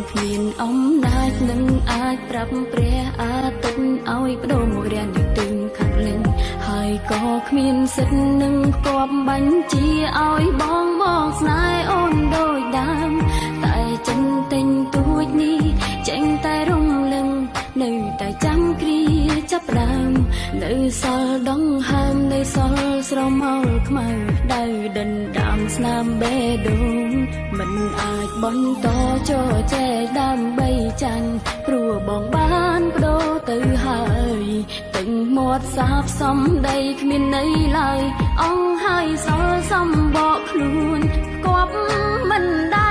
គ្មានអំណាចនឹងអាចប្រាប់ព្រះអាទិត្យឲ្យបដូរមករាននេះទិញខាងលិញហើយក៏គ្មានសិទ្ធិនឹងគប់បញ្ជាឲ្យបងមកស្នេហ៍អូនដូចដើមតែចិនទិញទួចនេះចេញតែរំលឹងនៅតែចាំគ្រាចាប់ផ្ដើមនៅសល់ដងហើមនៅសល់ស្រមោលខ្មៅដៅដិនដាមស្នាមបេះដូងមិនអាចបន្តចចែកដើម្បីចាញ់ព្រោះបងបានបដូរទៅហើយទឹកមាត់សាបសំដីគ្មានន័យឡើយអងហើយសល់សំបកខ្លួនគប់មិនដែល